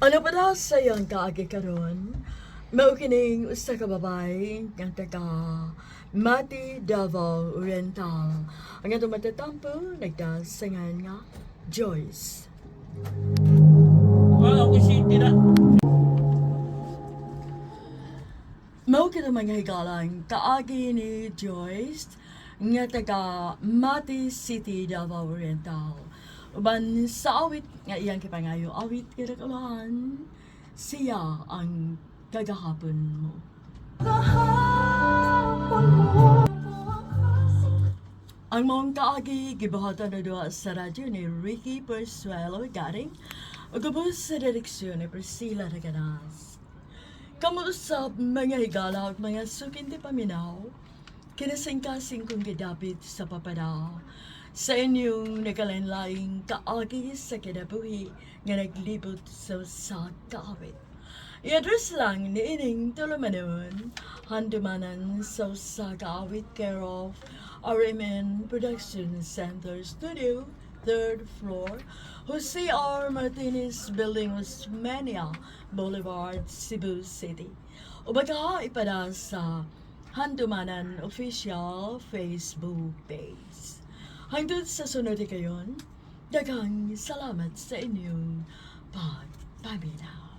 Ano pa na sa iyang kaagi karon? Mao kining usa ka babae nga taga Mati, Davao Oriental. Ang atong matatampo nagdasangan nga Joyce. Ah, ako city na. Mao kini, mga higalang, kaagi ni Joyce nga taga Mati City, Davao Oriental. Uban sa awit nga iyang kipangayo, awit kinakaulahan, "Siya ang Kagahapon Mo." Ang maong kaagi gibuhatan na duha sa radyo ni Ricky Persuelo Garing ug ubos sa direksyon ni Priscilla Raganas. Kamusta, mga higala ug mga suking paminaw? Kinasingkasing kong gidapit sa papada sa inyong nagkalain-laing kaagi sa kinabuhi nga naglibot sa usa ka awit. I-address lang ni ining tulumanon, Handumanan sa usa ka awit, care of RMN Production Center Studio, third floor, Jose R. Martinez Building, Osmeña Boulevard, Cebu City. O baka ipada sa Handumanan Official Facebook page. Hangtod sa sunod kayon, daghang salamat sa inyong pagpaminaw.